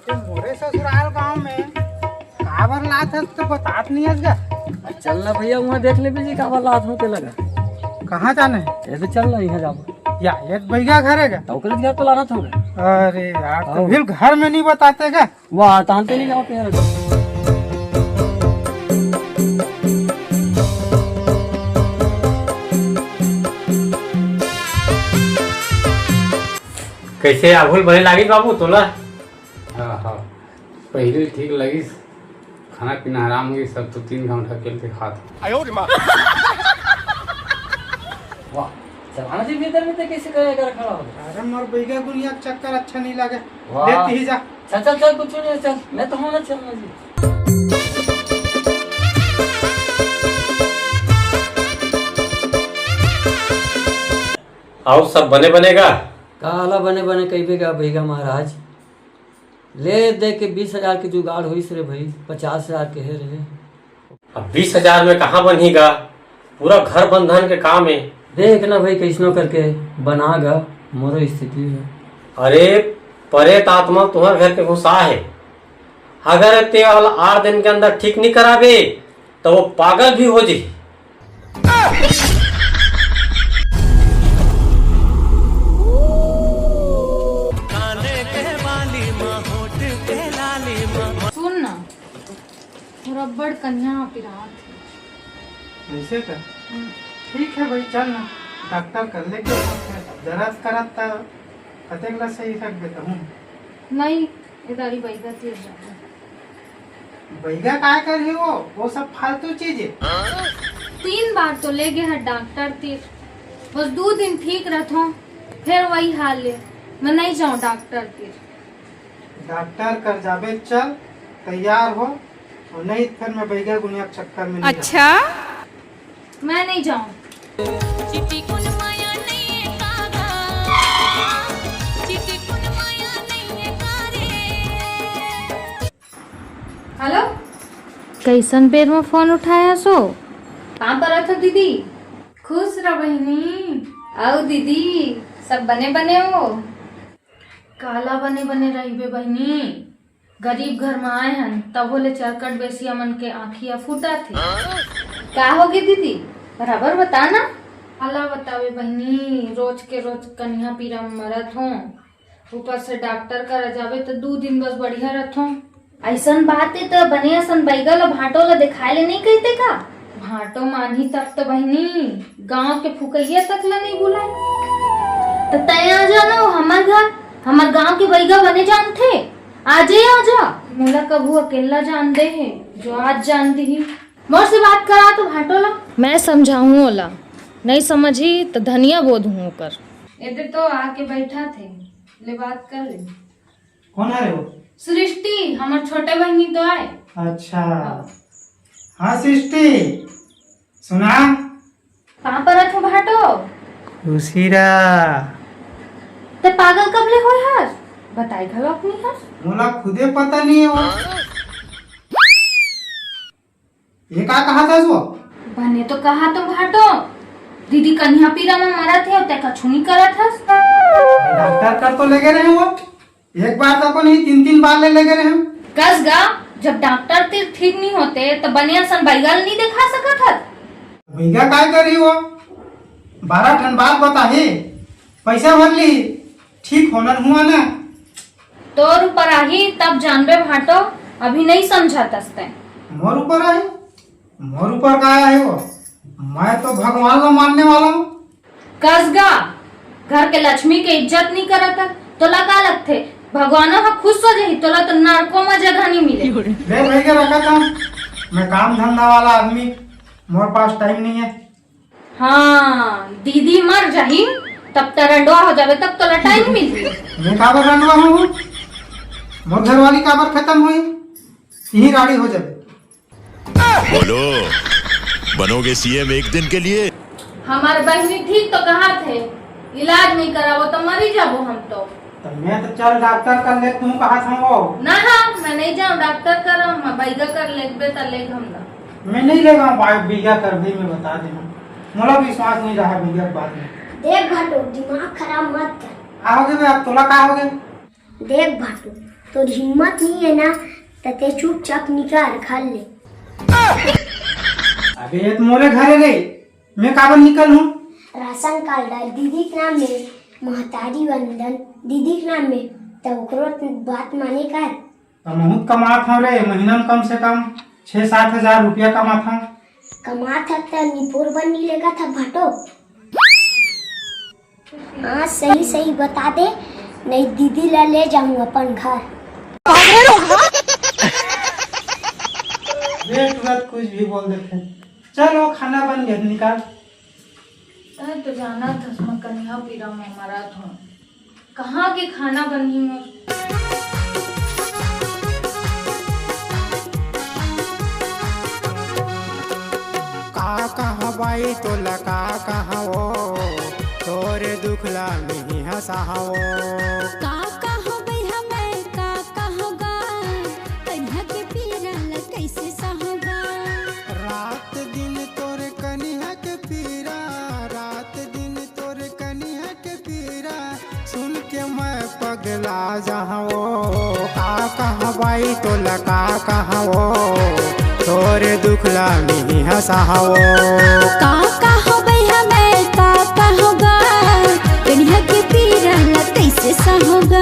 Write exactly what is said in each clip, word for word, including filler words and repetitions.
ते मोरे ससुराल गांव में काबर लात हस तो बतात नहीं हस गा। चल ना भैया, वहाँ देख ले जी, काबर लात हूँ ते लगा। कहाँ जाना है? ऐसे चल ना, यहाँ जाओ। या, ये भैया घर है क्या? तो ओकरे घर तो लाना था। अरे यार, तो आओ। फिर घर में नहीं बताते क्या? वाह, तानते नहीं जाओ तेरे। कैसे आघुल बने लागी बाबू तोला? हाँ, हाँ। पहिले ठीक लगिस, खाना पीना हराम होइस, सब तो तीन घंटा खेल के खात। वाह, चलाना जी भीतर में तो कैसे करे अगर खड़ा हो? अरे मोर बैगा गुनिया के चक्कर अच्छा नहीं लगे। वाह। लेती ही जा। चल, चल, चल, कुछ नहीं, चल, मैं तो हूँ ना, चल ना जी। और सब बने बनेगा? काला बने बने कहिबे गा बैगा महाराज। ले दे के बीस हजार के जुगाड़ होइस रे भाई, पचास हजार के हे रे। अब बीस हजार में कहाँ बनही गा? पूरा घर बंधन के काम है। देख ना भाई, कैसनो करके बना गा, मोरो स्थिति है। अरे, परेत आत्मा तुम्हार घर के घुसा है। अगर ते वाला आठ दिन के अंदर ठीक नहीं कराबे, तो वो पागल भी हो जाही। सुन ना, मोर अब्बड़ कनिहा पिरात हे। ऐसे का? हम्म। ठीक है भाई, चल ना, डॉक्टर कर ले के। जरा करत त कतेक ला सही रख देता हूँ। नहीं, ए दारी बैगा तीर जाबो। बैगा काय करही वो? वो सब फालतू चीज है। तीन बार तो ले गे हस डॉक्टर तीर, बस दू दिन ठीक रथों, फिर वही हाल है। मैं नहीं जाऊँ डॉक्टर तीर। डॉक्टर कर जाबे, चल तैयार हो, और नहीं तो फिर मैं बैगा गुनिया के चक्कर में नहीं अच्छा। मैं नहीं जाऊँ। चिटिकुन माया नहीं है कागा, चिटिकुन माया नहीं है कारे। हेलो। कैसन बेर में फोन उठाया सो? कहाँ पर रथो दीदी? खुश रह बहिनी। आओ दीदी, सब बने बने हो? काला बने बने रहिबे बहिनी, गरीब घर में आए हन, तभो ले चरकट बेसिया मन के आँखिया फूटत हे। का होगे दीदी, बराबर बता ना। काला बतावे बहिनी, रोज के रोज कनिहा पीरा में मरत हों, ऊपर से डॉक्टर करा जाबे त दू दिन बस बढ़िया रथों। अइसन बात हे त बने असन बैगा ल भांटो ल देखाए ले नहीं कहिते का? भांटो मानही तब त बहिनी, गांव के फुकैया तक ल नहीं बुलाए। त तय आ जा ना हमर घर, हमर गांव के बैगा बने जानथे, आजे आ जा। मोला कभू अकेला जान दे हे, जो आज जान दिही। मोर से बात करा तो भांटो ला। मैं समझाहूँ ओला, नहीं समझही त धनिया बोधहूँ ओकर। एदे तो आके बैठा थे, ले बात कर ले। कौन आ रहे हो? सृष्टि, हमर छोटे बहिनी तो आए। अच्छा। हाँ। हाँ सृष्टि, सुना। कहाँ पर रखो भाटो? उसीरा। ते पागल कब ले होय हस? बताई घलो अपनी हस। मोला खुदे पता नहीं है वो। ये का कहा था वो? बने तो कहा तो भाटो, दीदी कन्या पीरा में मरत हे, ते कछु नहीं करत हस। डॉक्टर कर तो लेगे रहे वो, एक बार तो को नहीं, तीन तीन बार ले लेगे रहे हम। कस गा, जब डॉक्टर तीर ठीक नहीं होते तो बने असन बैगल नहीं दिखा सकत हस। बैगा काय करी वो? बारह ठन बात बताही, पैसा भर ली, ठीक होना हुआ ना। तोर ऊपर आही तब जानबे भाटो, अभी नहीं समझत हस तैं। मोर ऊपर आही? मोर ऊपर का आही वो? मैं तो भगवान ला मानने वाला हूँ। कस गा, घर के लक्ष्मी के इज्जत नहीं करत हस, तोला का लगथे भगवानो ह खुश हो जाही? तोला तो नरको में जगह नहीं मिले। ले भाई के रखत हूँ, मैं काम धंधा वाला आदमी, मोर पास टाइम नहीं है। हाँ, दीदी मर जाही, तब त रंडवा हो जाबे, तब तोला टाइम मिलही। मैं काबर रंडवा हूँ? मोर घरवाली काबर खत्म हुई? यही राड़ी हो जाबे। बोलो, बनोगे सीएम एक दिन के लिए? हमार बहिनी ठीक तो कहा थे, इलाज नहीं कराबो तो मरी जाबो हम तो। तो मैं तो चल डॉक्टर कर ले, तू कहा संगो? ना, हाँ, मैं नहीं जाऊँ डॉक्टर कर, हम बैगा कर लेबे त लेग हम ना। मैं नहीं लेगा भाई, बैगा कर भी मैं बता दे। मोला विश्वास नहीं रहा बैगा के बात में। देख भाटो, दिमाग खराब मत कर। का होगे बे, अब तोला का होगे? देख भाटो, तोर हिम्मत नहीं है ना, त ते चुपचाप निकाल, खा ले। अबे, ये तो मोरे घर है रे, मैं काबर निकल हूँ? राशन कार्ड डाल दीदी के नाम में, महतारी वंदन दीदी के नाम में, त ओकरो बात माने कर। त महूँ त कमात हव रे, महीना में कम से कम छह सात हजार रुपया कमात हव। कमात हव त निपोर बन नहीं लेगा था भाटो। हाँ, सही सही बता दे, नहीं दीदी ला ले जाऊँ अपन घर। ये तुरंत कुछ भी बोल देथे। चलो, खाना बन गया, निकाल। अरे, तो जाना था, मैं कनिहा पीरा में मरत हूँ। कहाँ के खाना बनही मोर? का कहबई तोला का कहवो, तोरे दुख ला मिही हंसावो। का कहबई हमें का कहगा, कनिहा के पीरा ला कैसे सहगा। रात दिन तोरे कनिहा के पीरा, रात दिन तोरे कनिहा के पीरा, सुन के मैं पगला जाहूँ। का कहबई तोला का कहवो, तोरे दुख ला मिही हंसावो। का कहबई हमें का कहगा, कनिहा के पीरा ला कैसे सहगा।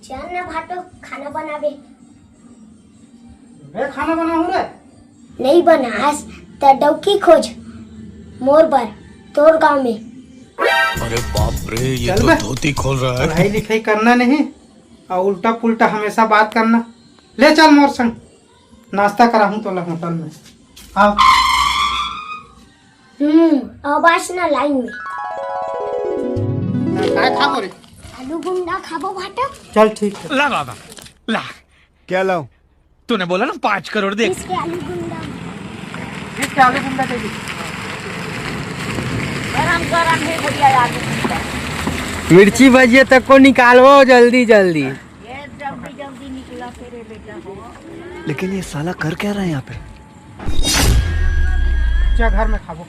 चल ना भाटो, खाना बनाबे। मैं खाना बनाऊं रे? नहीं बनास, त डौकी खोज मोर बर, तोर गांव में। अरे बाप रे, ये चल तो बे। धोती खोल रहा है। पढ़ाई लिखाई करना नहीं और उल्टा पुल्टा हमेशा बात करना। ले चल मोर संग, नाश्ता कराहूं तोला होटल में। आओ। हम्म, अब आस ना लाइन में। काय खाबो रे? आलू गुंडा खाबो भाटो। चल ठीक है। ला बाबा, ला। क्या लाऊं? तूने बोला ना पाँच करोड़ दे। इसके आलू गुंडा। इसके आलू गुंडा दे दे। गरम गरम है भैया आलू गुंडा। मिर्ची भजिया तक को निकालवो जल्दी जल्दी। ये जल्दी जल्दी निकला तेरे बेटा हो। लेकिन ये साला कर क्या रहा है यहाँ पे? जा घर में खाबो।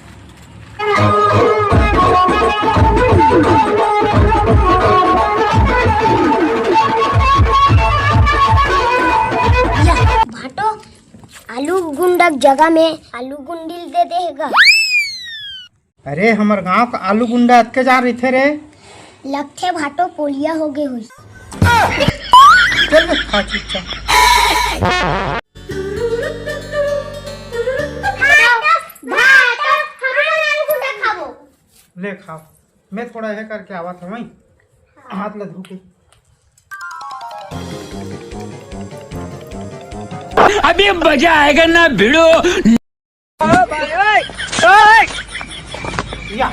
भाटो, आलू गुंडा के जगह में आलू गुंडी दे देगा। अरे, हमर गांव का आलू गुंडा अतके जान रहिथे रे। लगथे भाटो पोलिया हो गे होही। चल बे, खा चुपचाप। भाटो, भाटो, हमन आलू गुंडा खाबो। ले खाओ, मैं थोड़ा ये करके आवा था वहीं, हाथ ला धो के। अभी मजा आएगा ना भिड़ो। या,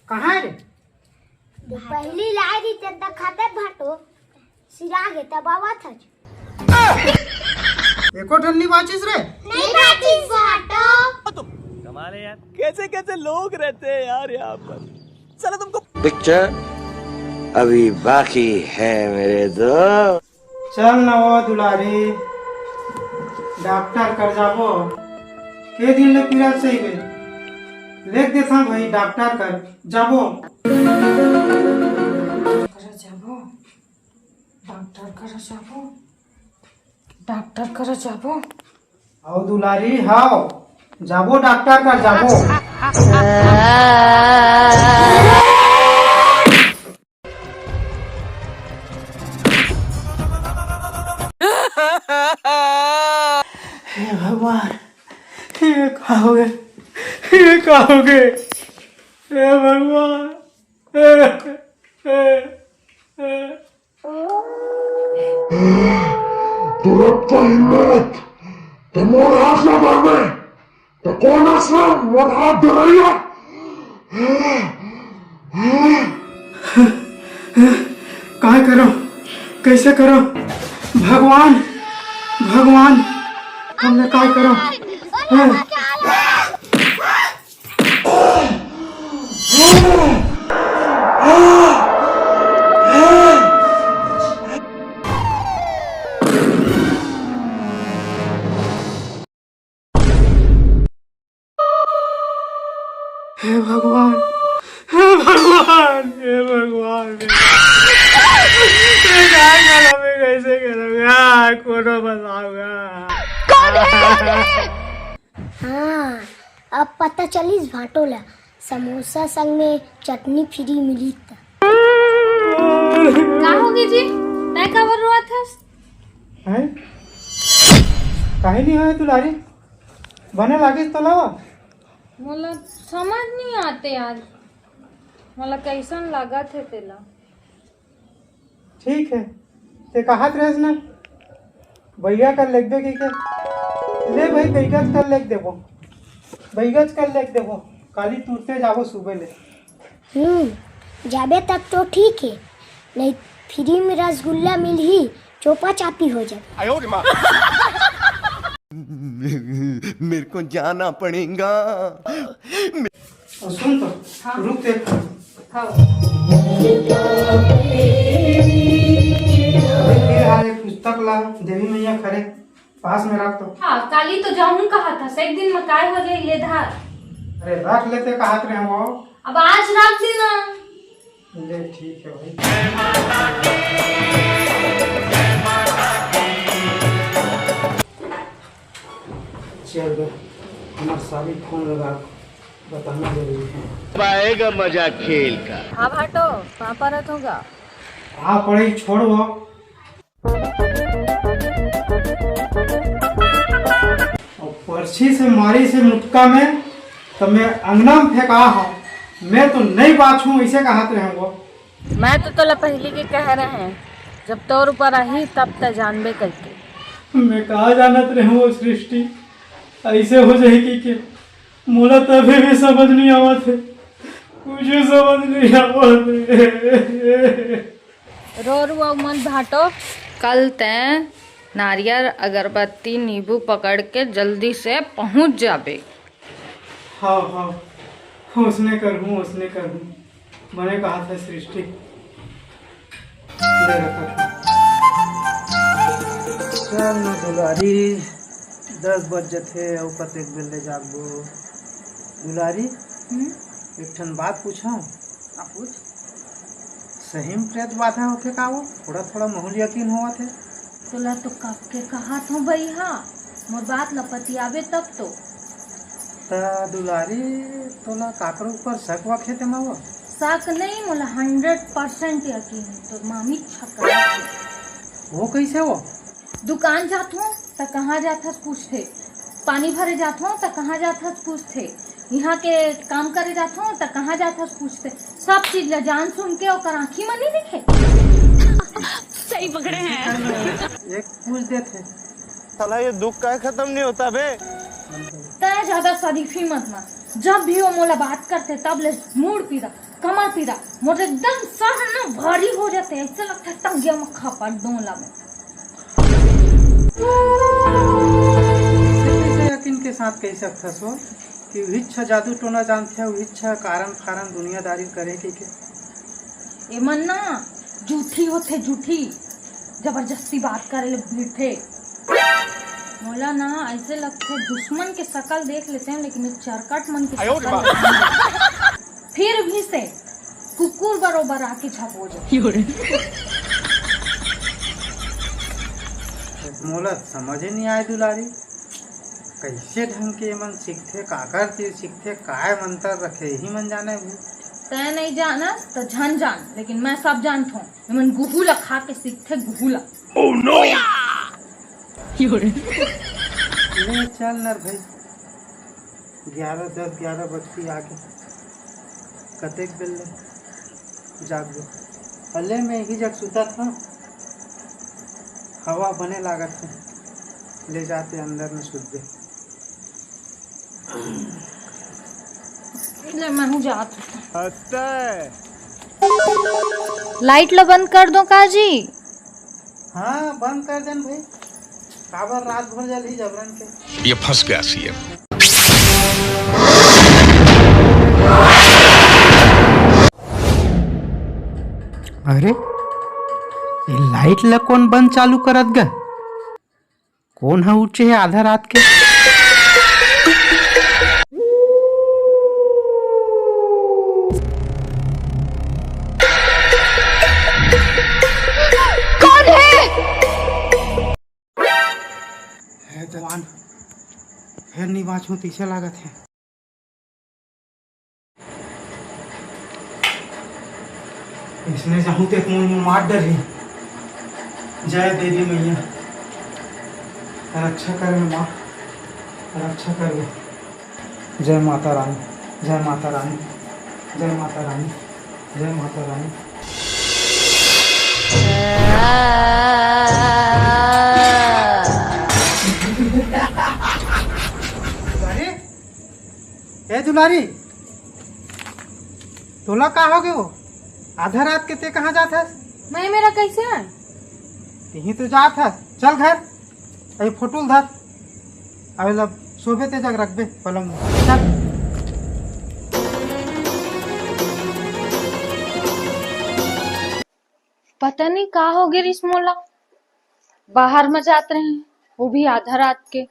कहाँ है रे? पहली लाई रही तेरे खाते भाटो, सिरा गे तब आवा था। एको ठन नहीं बाचिस रे? नहीं बाचिस भाटो। कमाल है यार, कैसे कैसे लोग रहते हैं यार यहाँ पर। साला तुमको पिक्चर अभी बाकी है मेरे दोस्त। चल न ओ दुलारी, डॉक्टर कर जाबो। के दिन ले पीरा सही गए। लिख देथंव भाई, डॉक्टर कर जाबो। कर जाबो, डॉक्टर कर जाबो, डॉक्टर कर जाबो। आओ दुलारी, हाव, जाबो डॉक्टर कर जाबो। हे भगवान, ये का हो गए, ये का हो गए, हे भगवान। तुरंत तो हिम्मत, तो मोर हाथ ना मारबे, तो कौन असलम मोर हाथ डरैया? काय करो, कैसे करो, भगवान, भगवान, हमने काय करो? हे भगवान, हे भगवान, हे भगवान, मैं, मैं का करब, मैं कैसे करब यार, कोनो बताओ यार। हाँ, अब पता चलिस भांटो ला, समोसा संग में चटनी फ्री मिली त। का होगे जी? तैं काबर रोवत हस? हैं? काहे नहीं होय दुलारी? बने लागिस तो लावा। मोला समझ नहीं आते आज, मोला कैसन लागत हे तेला। ठीक है, ते कहत रहेस ना, बैगा कर लेगबे कहिके। ले भाई, बैगच कर लेग देबो, बैगच कर लेग देबो। काली तुरते जाबो सुबह ले। हम्म, जाबे तब तो ठीक है, नहीं फ्री में रसगुल्ला मिलही, चोपा चापी हो जाबे। मेरे को जाना पड़ेगा। अउ सुन तो, हाँ। रुक देख। हाँ। फिर आज एक पुस्तक ला देवी मैया खड़े पास में रख तो। हाँ, काली तो जाऊं कहा था, एक दिन में काय हो जाए ले धार। अरे रख लेते कहत रहे वो। अब आज रख देना। ले ठीक है भाई। चल बे, हमार साली फोन लगा, बताना जरूरी है। पाएगा मजा खेल का। हाँ भाटो, कहाँ पर रहत होगा? हाँ पढ़ाई छोड़ वो। और पर्ची से मारी से मुटका में, तो मैं अंगना में फेंका हूँ, मैं तो नहीं बाछूँ, ऐसे कहत रहे वो। मैं तो तोला पहली के कह रहे हैं, जब तोर ऊपर आही तब तै जानबे करके। मैं कहा जानत रहे वो सृष्टि, ऐसे हो जाए कि के? मोला तभी भी समझ नहीं आवत है, कुछ समझ नहीं आवत है। रो रो अउ मन भाटो, कल तैं नारियर, अगरबत्ती, नींबू पकड़ के जल्दी से पहुंच जाबे। हाँ, हाँ, उसने करहूँ, उसने करहूँ। बने कहा था सृष्टि। दे रखा था। चल ना दुलारी, दस बज जथे, अउ कतेक बेर ले जागबो। दुलारी, हम्म? एक ठन बात पूछां? हाँ, पूछ। सही में प्रेत बाधा होथे का वो? थोड़ा थोड़ा महूल यकीन होवत हे। तोला तो कब के कहात हूँ भैया, मोर बात ला पतियाबे तब तो। त दुलारी, तोला काकरो ऊपर शक वक हे तेमा वो? शक नहीं, मोला हंड्रेड परसेंट यकीन हे, तोर मामी छक्का। वो कैसे वो? दुकान जात हूँ त कहाँ जात हस पूछथे, पानी भरे जात हूँ त कहाँ जात हस पूछथे, यहाँ के काम करे जात हूँ त कहाँ जात हस पूछथे। सब चीज ला जान सुन के ओकर आँखी म नहीं दिखे। सही पकड़े हैं। एक पूछ देथे। साला ये दुख का खत्म नहीं होता बे। तै ज्यादा शरीफी मत मार। जब भी वो मोला बात करथे तब ले मूड़ पीरा, कमर पीरा, मोर एकदम सर न भारी हो जाथे, ऐसे लगथे टंगिया म खापा डोला में। ऐसे कैसे यकीन के साथ कह सकथस वो कि उहीच ह जादू टोना जानथे, उहीच ह कारण फारन दुनियादारी करे के, के? एमन ना जूठी होथे, जूठी, जबरदस्ती बात करे ले भिड़थे। मोला ना ऐसे लगथे दुश्मन के शकल देख लेते हैं, लेकिन ये चरकट मन के शकल फिर भी से कुकुर बरोबर आके झपो जाए। मोला समझ ही नहीं आए दुलारी, कैसे ढंग के एमन सीखथे, काकर तीर सीखथे, काय मंतर रखे, यही मन जाने भी। तै नहीं जानस त झन जान, लेकिन मैं सब जानथों। एमन गुहू ला खा के सीखथे, गुहू ला। Oh no! ले चल नर भाई, ग्यारह, दस ग्यारह बजती आगे, कतेक बेर ले जागबो। अले मैं इही जग सुतत हूँ, हवा बने लागत है, ले जाते अंदर में सुतबे। ले, मैं हूँ जात हूँ। लाइट ला बंद कर दो का जी? हाँ, बंद कर देन भाई, काबर रात भर जलही जबरन के। ये फंस गया सीएम। अरे, ये लाइट ला कौन बंद चालू करत गा? कौन हा उठे हे आधा रात के? बाँचहूँ तइसे लागत हे। इसने जाहूँ ते मोर मार डरही। जय देवी मैया, रक्षा करवे माँ, रक्षा करवे। जय माता रानी, जय माता रानी, जय माता रानी, जय माता रानी। दुलारी, ए दुलारी, तोला का हो गयो? आधा रात के ते कहाँ जात हस? मैं मेरा कैसे आए? यहीं तो जात हस, चल घर। अरे फोटो ल धर। अबे लब सोबे ते जग रखबे पलंग में। चल। पता नहीं का हो गे रिस मोला, बाहर में जात रहे, वो भी आधा रात के।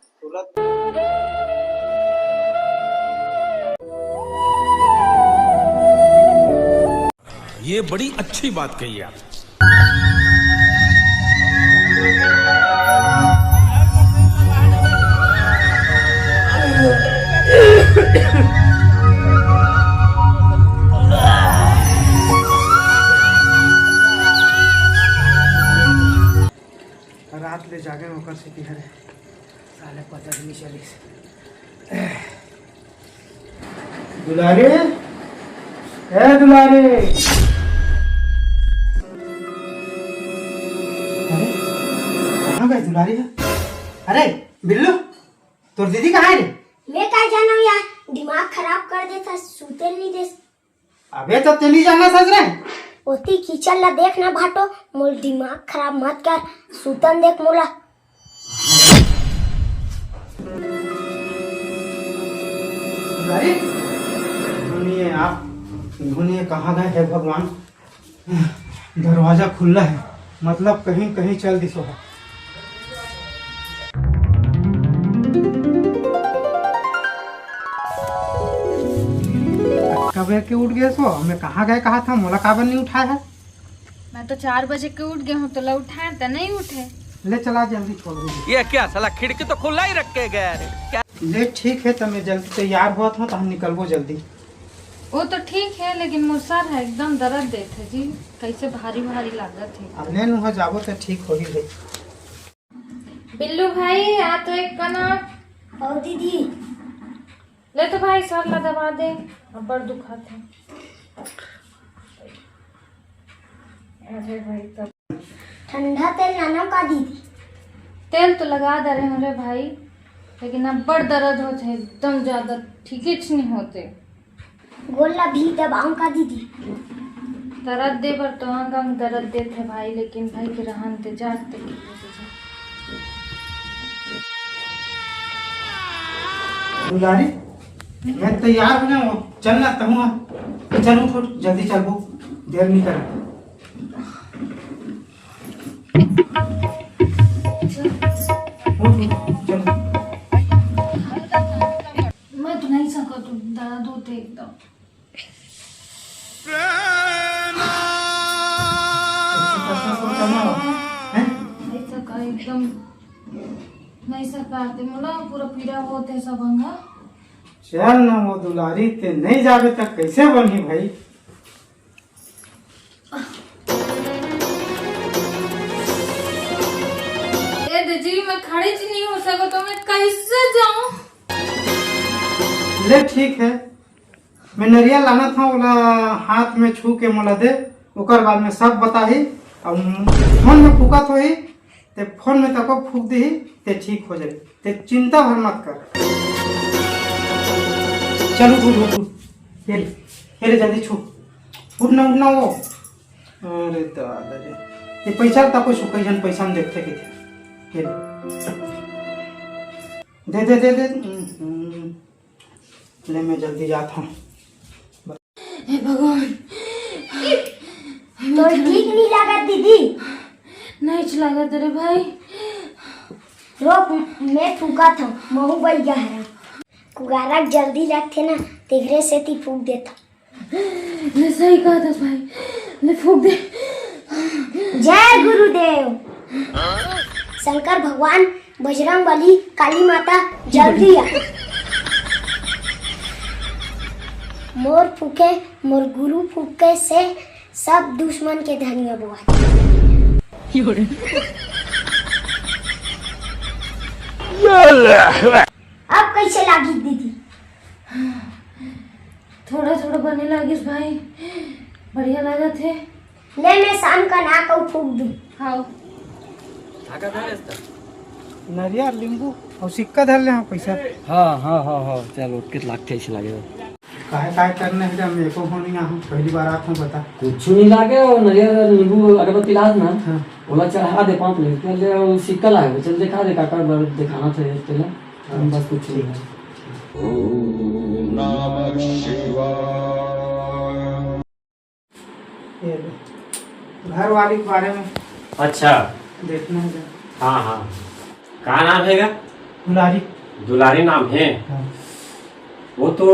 ये बड़ी अच्छी बात कही आप। रात ले जागे ओकर सेती हरे, साले पता भी नहीं चलिस। दुलारी, ए दुलारी। अरे, कहाँ गए दुलारी? अरे बिल्लू, तोर दीदी कहाँ है रे? मैं का जानव यार, दिमाग खराब कर देता, सूते नहीं दे। अबे तो तेली जाना सच रे। ओती किचन ला देख ना भाटो, मोर दिमाग खराब मत कर, सूतन देख मोला। अरे, धुनिए आप, धुनिए कहाँ गए हे भगवान? दरवाजा खुल्ला हे, मतलब कहीं कहीं चल दिसो हे। कब के उठ गए सो? मैं कहाँ गए कहा था, मोला काबर नहीं उठाया है? मैं तो चार बजे के उठ गए हूँ, तोला उठाए त नहीं उठे। ले चला जल्दी छोड़ दे। ये क्या साला खिड़की तो खुला ही रख के गया रे? क्या? ले ठीक है, त मैं जल्दी तैयार होत हूँ, त हम निकलबो जल्दी। वो तो ठीक है, लेकिन मोर सर है एकदम दर्द देत है जी, कैसे भारी भारी लागत है। अब ले नुहा जाबो त ठीक होही भाई। बिल्लू भाई, आ तो एक कना। आओ दीदी। ले तो भाई, सर ला दबा दे, अब्बड़ दुखात है। अरे भाई, तब ठंडा तेल लाना का दीदी? तेल तो लगा दे रहे हूँ रे भाई, लेकिन अब्बड़ दर्द होत है, एकदम ज्यादा ठीक ही नहीं होते। गोड़ ला भी दबाऊं का दीदी? दर्द दे बर तो अंग अंग दर्द देत है भाई, लेकिन भाई के रहन दे, जात ते के दे जा। दुलारी, मैं तैयार हो जाऊँ, चल ना तहूँ। चल उठ, उठ, जल्दी चलबो, देर नहीं कर। उठ, उठ, चल। मैं तो नहीं सकत हूँ, दर्द होते एकदम। ऐसा करना हो, हैं? नहीं सका, एकदम नहीं सका, ते मोला पूरा पीड़ा होते सब अंगा। चल ना वो दुलारी, ते नहीं जाबे त कैसे बनही भाई? ए दे जी, मैं खड़ी च नहीं हो सको तो मैं कैसे जाऊं? ले ठीक है, मैं नरिया लाना था, ओला हाथ में छू के मोला दे, ओकर बाद में सब बताही। अब फोन में फूकत होही, ते फोन में तको फूक दीही, ते ठीक हो जाही, ते चिंता भर मत कर। चल उठ, उठ, उठ, उठ। ये ले, ये ले, जल्दी छू। उठ ना, उठ ना वो। अरे दादा रे, ये पैसा तको छू, कई झन पैसा में देखते के थे। ये ले। दे, दे, दे, दे। हम्म, हम्म। ले, मैं जल्दी जात हूँ। हे भगवान। तो ठीक नहीं लागत दीदी? नहीं लागत रे भाई। रोक, मैं फूका था, महू बइगा हरा। कुगारा जल्दी लगथे ना, तेकरे सेती फूक देता। ले सही कहा था भाई, ले फूक दे। जय गुरुदेव। शंकर भगवान, बजरंग बली, काली माता, जल्दी आ। मोर फूके, मोर गुरु फूके से सब दुश्मन के धनिया बोआ। अब कैसे लागी दीदी? थोड़ा थोड़ा बने लागिस भाई, बढ़िया लागत हे। ले, मैं शाम का ना कहूँ फूक दूँ। हाँ। नरियर, नींबू अउ सिक्का धर ले, हाँ, पैसा। हाँ, हाँ, हाँ, हाँ, चल, ओतके लागथे, अइसे लागेगा। काहे, काहे करना हे, मैं एको हो नहीं आहूँ, पहली बार आत हूँ, बता। कुछ नहीं लागे, वो नरियर, नींबू, अगरबत्ती लात ना, हाँ। ओला चढ़ा दे पाँच मिनट, पहले वो सिक्का लागे, चल दिखा दे, काकर बर दिखाना था ये पहले, हाँ, बस कुछ नहीं ठीक, है। ठीक। ओम नमः शिवाय। ये ले। घर वाली के बारे में अच्छा। देखना हे। हाँ, हाँ। का नाम हे गा? दुलारी। दुलारी नाम हे? हाँ। वो तो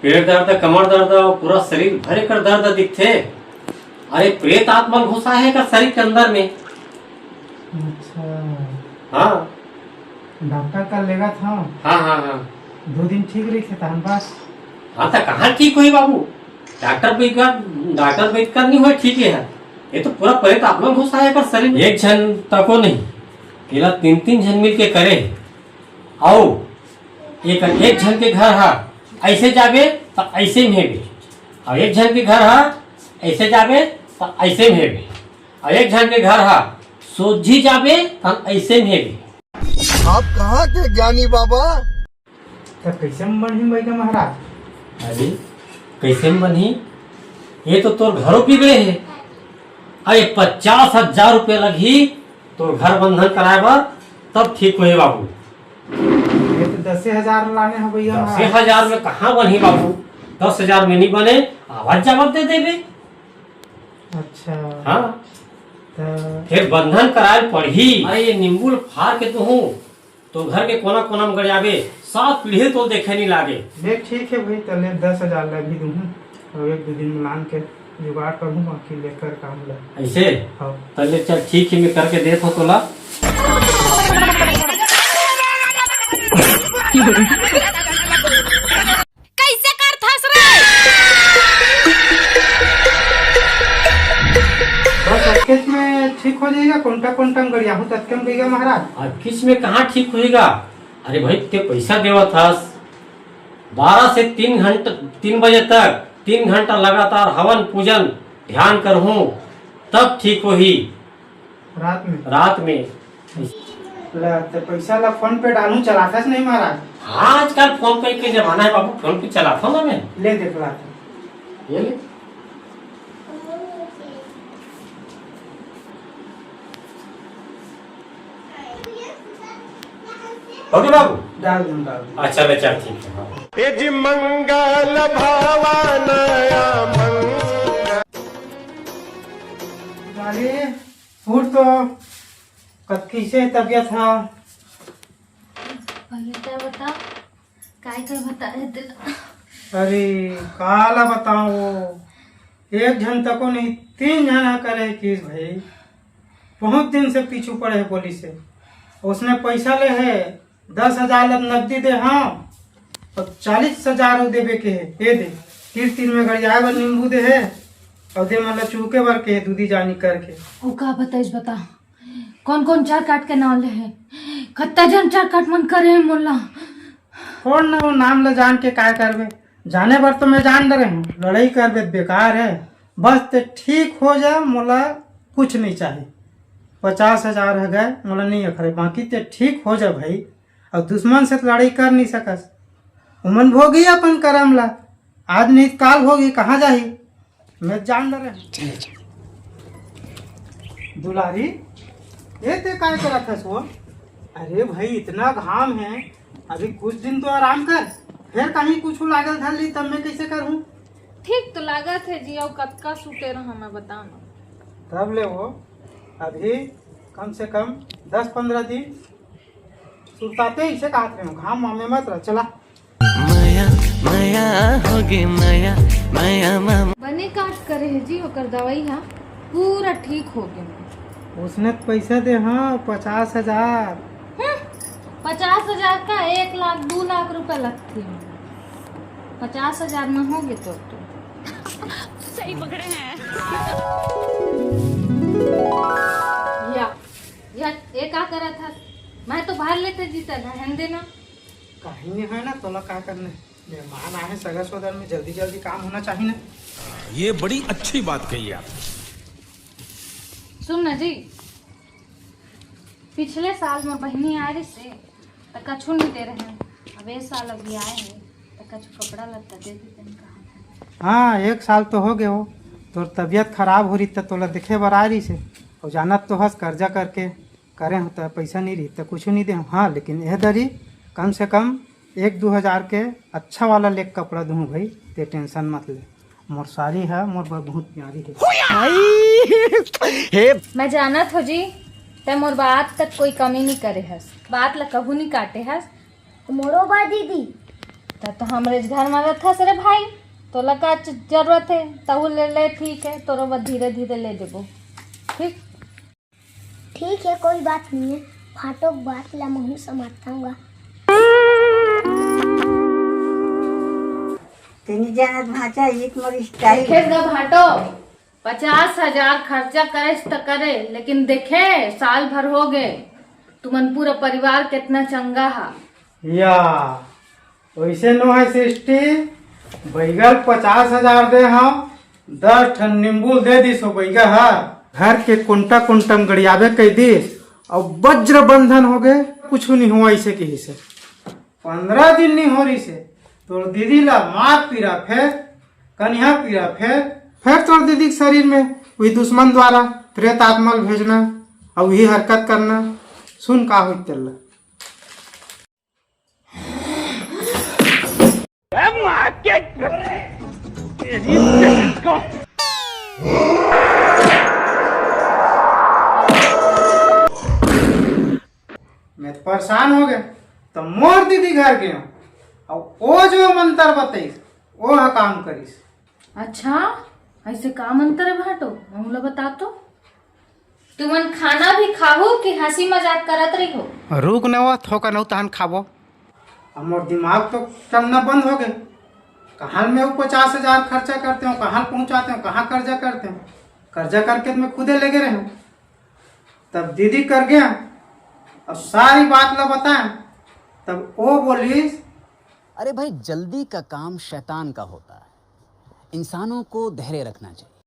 पेट दर्द, कमर दर्द, पूरा शरीर भर एकर दर्द दिखथे। अरे, प्रेत आत्मा घुसा हे एकर शरीर के अंदर में। अच्छा। हाँ। डॉक्टर कर लेगा था। हाँ, हाँ, हाँ। दो दिन ठीक रहिथे तहन बस। हाँ, त कहाँ ठीक होही बाबू? डॉक्टर बैद कर, डॉक्टर बैद कर नहीं होय ठीक हे। ये तो पूरा प्रेत आत्मा घुसा हे एकर शरीर में। एक झन तको नहीं, एला तीन तीन झन मिल के करे हे। अउ एक, एक झन के घर हा ऐसे जाबे त ऐसे में हेबे, अउ एक झन के घर हा ऐसे जाबे त ऐसे में हेबे, अउ एक झन के घर हा सोझी जाबे त ऐसे में हेबे। आप कहाँ के ज्ञानी बाबा? त कैसे में बनही भैया महाराज? अरे, कैसे में बनही? ये तो तोर घरो बिगड़े हे। अरे, पचास हजार रुपया लगही तोर घर बंधन कराए बर, तब ठीक होही बाबू। ये तो दसे हजार लाने हो भैया महाराज। दसे हजार में कहाँ बनही बाबू? दस हजार में नहीं बने, आवत जावत दे देबे। अच्छा। हाँ। त फेर बंधन कराए पड़ही। अरे, ये नींबू ल फार के तो हूँ, तो घर के कोना कोना में गड़ियाबे, सात पीढ़ी तो देखे नहीं लागे। ले ठीक हे भाई, त ले दस हजार ला भी दूँ, अउ एक दो दिन में लान के जुगाड़ करहूँ, बाकी लेकर काम ला। ऐसे? हाँ। त ले चल ठीक हे, मैं करके देत हूँ तोला। कैसे करथस रे? बस अतकेच में ठीक हो जाही गा, कोंटा कोंटा में गड़ियाहूँ त अतके में गइगा महाराज। अतकेच में कहाँ ठीक होही गा? अरे भाई, ते पैसा देवत हस, बारह से तीन घंटा, तीन बजे तक तीन घंटा लगातार हवन पूजन ध्यान करहूँ, तब ठीक होही। रात में? रात में। ला, ते पैसा ला फोन पे डालूं, चलाथस नहीं महाराज? हाँ, आजकल फोन पे के जमाना हे बाबू, फोन पे चलाथों ना मैं। ले देख ला। ये ले। OK बाबू? डाल दूं, डाल दूं। अच्छा, ले चल, ठीक हे, हाँ। ए जी मंगल भवानया मंगल। अरे, उठ तो, कब कैसे तबीयत हा? पहले तो बता, काय काय बताए तेला? अरे, काला बताओ, एक झन तको नहीं, तीन झन हा करे किस भाई, बहुत दिन से पीछू पड़े हे बोलिस हे। उसने पैसा ले हे, दस हजार ला नकदी दे, हाँ, अउ चालीस हजार वो देबे के हे, ये दे, तीर तीर में गड़ियाए बर नींबू दे हे, अउ दे मतलब चूके बर के हे, दूधी जानी करके। वो का बताइस बता, कौन कौन चार काट के नाम ले हे, कत्ता जन चार काट मन करे हे मोला। कौन ना वो नाम ला जान के काय करबे, जाने बर तो मैं जान डरे हूँ, लड़ाई करबे त बेकार हे। बस ते ठीक हो जा, मोला कुछ नहीं चाही। पचास हजार ह गए, मोला नहीं अखरे, बाकी ते ठीक हो जा भाई। अउ दुश्मन से तो लड़ाई कर नहीं सकस, उमन भोगी अपन करम ला, आज नहीं त काल भोगी, कहाँ जाही? मैं जान डरे हूँ। दुलारी, ये ते काय करत हस वो? अरे भाई, इतना घाम हे, अभी कुछ दिन तो आराम कर, फिर कहीं कुछ लागल धर ली, तब मैं कैसे करहूँ? ठीक तो लागत हे जी, अउ कतका सुते रहा मैं, बता ना। तब ले वो, अभी कम से कम दस पन्द्रह दिन सुरताते, इसे कहत रहे हूँ, घाम में मत रह, चला। मया, मया होगे मया, मया मामा। बने काट करे हे जी, ओकर दवाई हा पूरा ठीक हो गया। उसने तो पैसा दे, हाँ, पचास हजार। हम्म, पचास हजार का एक लाख, दो लाख रुपया लगथे। पचास हजार में हो गे तोर तो। सही पकड़े हैं। या, या, ये का करत हस? मैं तो भर लेते जीतल है, हन देना। कहीं नहीं है ना, तोला का करना है? मेहमान आए हैं, सगा सोदर में जल्दी जल्दी काम होना चाहिए ना। ये बड़ी अच्छी बात कही आप। सुन ना जी, पिछले साल में बहिनी आए रहिस हे, त कछु नहीं दे रहे हैं। अब ए साल अभी आए हैं, त कछु कपड़ा लत्ता दे देते हैं, कहा था। हाँ, एक साल तो हो गए हो, तोर तबीयत खराब हो रही त तोला देखे बर आए रहिस हे। और जानत तो हस, कर्जा करके करे हो त पैसा नहीं रही त कुछ नहीं दे हो। हाँ, लेकिन यह दरी कम से कम एक दू हजार के अच्छा वाला लेके कपड़ा दूँ भाई, ते टेंशन मत ले। मोर सारी है, मोर बर बहुत प्यारी है। हे मैं जानत हो जी, तै मोर बात तक कोई कमी नहीं करे हस, बात ला कभू नहीं काटे हस। मोरो बा दीदी। त तो हमरे घर में रहत हस रे भाई, तोला का च-, जरूरत है, तहू ले ले, ठीक है, तोरो बर धीरे धीरे ले देबो, ठीक। ठीक है, कोई बात नहीं है, भाटो के बात ला महू समझता हूँ। तेनी जानत भांचा, एक मोर स्टाइल। देखेस गा भाटो, पचास हजार खर्चा करे त करे, लेकिन देखे, साल भर हो गए, तुमन पूरा परिवार कितना चंगा हा। या, वैसे नो है सृष्टि, बैगल पचास हजार दे हम, दस ठन नींबू दे दिस हो बैगा हा। घर के कोंटा कोंटा में गड़ियाबे कह दिस, और वज्र बंधन हो गए, कुछ नहीं हुआ इसे कही से। पंद्रह दिन नहीं हो रही से, तोर दीदी ला माथ पीरा फेर, कनिहा पीरा फेर, फेर तोर दीदी के शरीर में वही दुश्मन द्वारा प्रेत आत्मा ल भेजना और वही हरकत करना। सुन का होई तेला। मैं तो परेशान हो गया, तो मोर दीदी घर गया और ओ जो मंत्र बताइस, ओ हा काम करिस। अच्छा, ऐसे का मंत्र है भाटो, हमला बता तो। तुमन खाना भी खाहू कि हंसी मजाक करत रहिहो? रुक न वो, थोकन अउ तहन खाबो। अब मोर दिमाग तो चलना बंद हो गए। कहाँ मैं वो पचास हजार खर्चा करते हूँ, कहाँ पहुँचाते हूँ, कहाँ कर्जा करते हूँ। कर्जा करके तो मैं खुदे लेगे रहे हूँ। तब दीदी कर गया, अब सारी बात ला बताया। तब वो बोलिस, अरे भाई, जल्दी का काम शैतान का होता है, इंसानों को धैर्य रखना चाहिए।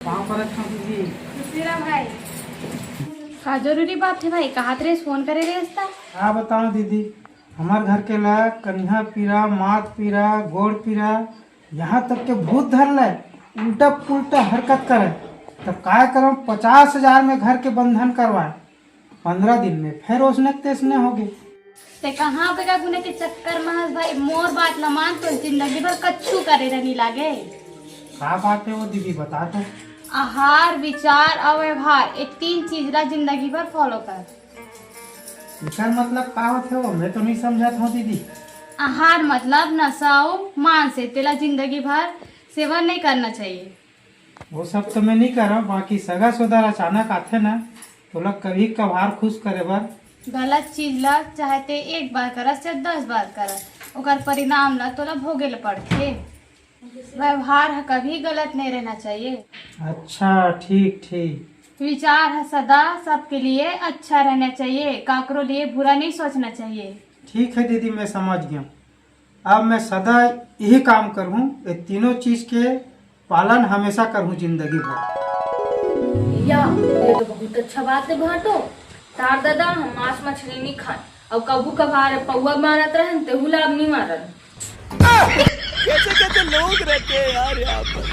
पाँव परत हूँ दीदी। खुश रह भाई। का जरूरी बात है भाई? कहात रहे, फोन करे रहे हस ता? का बताओ दीदी, हमार घर के ला कनिहा पीरा, माथ पीरा, गोड़ पीरा, यहाँ तक के भूत धर ले, उल्टा पुल्टा हरकत करे। तब काय करम, पचास हजार में घर के बंधन करवाए, पंद्रह दिन में फिर ओसने के तेसने हो गए। ते कहाँ बेगा गुने के चक्कर में हस भाई? मोर बात ल मान, तो जिंदगी भर कच्छु करे रहनी लागे। का बात है वो दीदी, बता तो। आहार, विचार और व्यवहार, ये तीन चीज ला जिंदगी भर फॉलो कर। एकर मतलब का होथे वो? मैं तो नहीं समझत हूँ दीदी। आहार मतलब नशा अउ मांस हे, तेला जिंदगी भर सेवन नहीं करना चाहिए। वो सब तो मैं नहीं करव, बाकी सगा सोदर अचानक आथे ना, तोला कभी कभार खुश करे बर। गलत चीज ला चाहे ते एक बार करस चाहे दस बार करस, ओकर परिणाम ला तोला भोगे ल पड़थे। व्यवहार ह कभी गलत नहीं रहना चाहिए। अच्छा, ठीक ठीक। विचार ह सदा सबके लिए अच्छा रहना चाहिए, काकरो लिए बुरा नहीं सोचना चाहिए। ठीक है दीदी, मैं समझ गया। अब मैं सदा यही काम करहूँ, ये तीनों चीज के पालन हमेशा करहूँ जिंदगी भर। या, ये तो बहुत अच्छा बात है भाटो। तार दादा, हम मांस मछली नहीं खान, और कभू कभार पौवा मारत रहन, तेहू ला अब नहीं मारन। कैसे कैसे लोग रहते हैं यार यहाँ पर।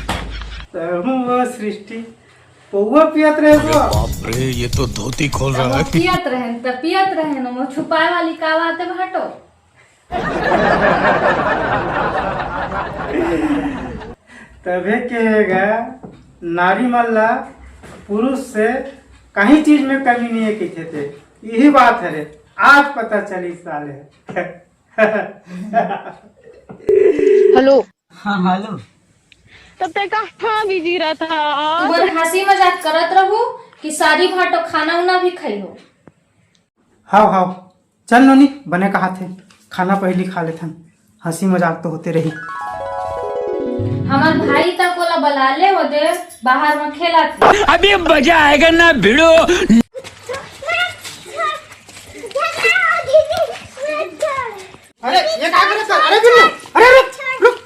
तहूँ वो सृष्टि, पौवा पियत रहे वो। बाप रे, ये तो धोती खोल रहा है। पियत रहन त पियत रहन, वो छुपाए वाली का बात है भाटो? तभे कहेगा, नारी मन ला पुरुष से कहीं चीज में कमी नहीं है कहिथे ते। यही बात है रे, आज पता चली साले। हेलो। हाँ, हेलो। तब ते कहाँ बिजी रहत हस? तू बर हंसी मजाक करत रहू कि सारी भाटो खाना उना भी खाई हो? हाव, हाव। चल नोनी, बने कहाथे, खाना पहिली खा लेथन, हंसी मजाक तो होते रही। हमर भाई तक ओला बला ले, ओदे बाहर म खेलत हे। अभी मजा आएगा ना भिड़ो। अरे ये का करत हे? अरे बिल्लू, अरे रुक रुक,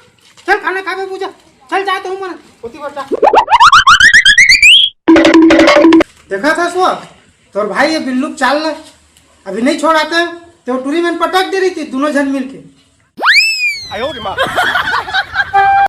चल खाना खा के पूजा, चल जा तू मन ओती बच्चा। देखा था सुआ, तोर भाई ये बिल्लू के चाल ला अभी नहीं छोड़ाते, तो टूरी मन पटक दे रही थी दोनों जन मिलके।